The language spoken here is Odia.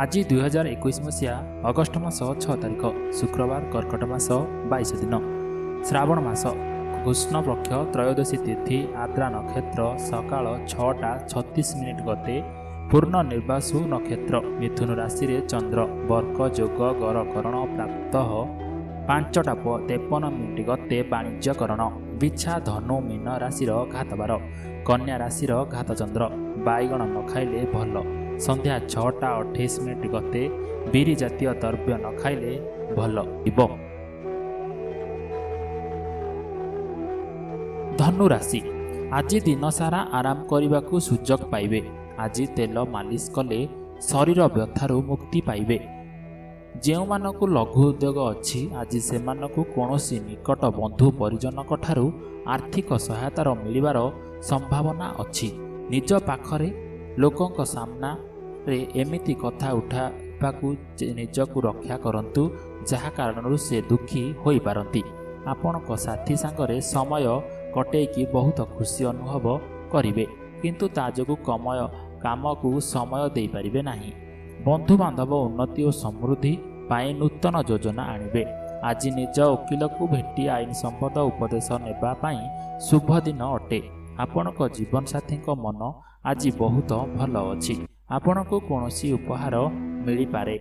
ଆଜି 2021 ମସିହା ଅଗଷ୍ଟ ମାସ 6 ତାରିଖ, ଶୁକ୍ରବାର, କର୍କଟ ମାସ 22 ଦିନ, ଶ୍ରାବଣ ମାସ କୃଷ୍ଣପକ୍ଷ ତ୍ରୟୋଦଶୀ ତିଥି, ଆଦ୍ରା ନକ୍ଷତ୍ର ସକାଳ 6ଟା 36 ମିନିଟ୍ ଗତେ, ପୂର୍ଣ୍ଣ ନିର୍ବାସୁ ନକ୍ଷତ୍ର, ମିଥୁନ ରାଶିରେ ଚନ୍ଦ୍ର, ବର୍କ ଯୋଗ, ଗରକରଣ ପ୍ରାପ୍ତ 5ଟା 53 ମିନିଟ୍ ଗତେ, ବାଣିଜ୍ୟକରଣ। ବିଛା, ଧନୁ, ମୀନ ରାଶିର ଘାତବାର, କନ୍ୟା ରାଶିର ଘାତଚନ୍ଦ୍ର। ବାଇଗଣ ନ ଖାଇଲେ ଭଲ। ସନ୍ଧ୍ୟା 6ଟା 28 ମିନିଟ୍ ଗତେ ବିରି ଜାତୀୟ ଦ୍ରବ୍ୟ ନ ଖାଇଲେ ଭଲ ହେବ। ଧନୁ ରାଶି, ଆଜି ଦିନସାରା ଆରାମ କରିବାକୁ ସୁଯୋଗ ପାଇବେ। ଆଜି ତେଲ ମାଲିସ କଲେ ଶରୀର ବ୍ୟଥାରୁ ମୁକ୍ତି ପାଇବେ। ଯେଉଁମାନଙ୍କୁ ଲଘୁ ଉଦ୍ୟୋଗ ଅଛି, ଆଜି ସେମାନଙ୍କୁ କୌଣସି ନିକଟ ବନ୍ଧୁ ପରିଜନଙ୍କ ଠାରୁ ଆର୍ଥିକ ସହାୟତାର ମିଳିବାର ସମ୍ଭାବନା ଅଛି। ନିଜ ପାଖରେ ଲୋକଙ୍କ ସାମ୍ନାରେ ଏମିତି କଥା ଉଠାଇବାକୁ ନିଜକୁ ରକ୍ଷା କରନ୍ତୁ, ଯାହା କାରଣରୁ ସେ ଦୁଃଖୀ ହୋଇପାରନ୍ତି। ଆପଣଙ୍କ ସାଥୀ ସାଙ୍ଗରେ ସମୟ କଟେଇକି ବହୁତ ଖୁସି ଅନୁଭବ କରିବେ, କିନ୍ତୁ ତା ଯୋଗୁଁ କମୟ କାମକୁ ସମୟ ଦେଇପାରିବେ ନାହିଁ। ବନ୍ଧୁବାନ୍ଧବ ଉନ୍ନତି ଓ ସମୃଦ୍ଧି ପାଇଁ ନୂତନ ଯୋଜନା ଆଣିବେ। ଆଜି ନିଜ ଓକିଲକୁ ଭେଟି ଆଇନ ସମ୍ବନ୍ଧ ଉପଦେଶ ନେବା ପାଇଁ ଶୁଭ ଦିନ ଅଟେ। ଆପଣଙ୍କ ଜୀବନସାଥୀଙ୍କ ମନ ଆଜି ବହୁତ ଭଲ ଅଛି। ଆପଣଙ୍କୁ କୌଣସି ଉପହାର ମିଳିପାରେ।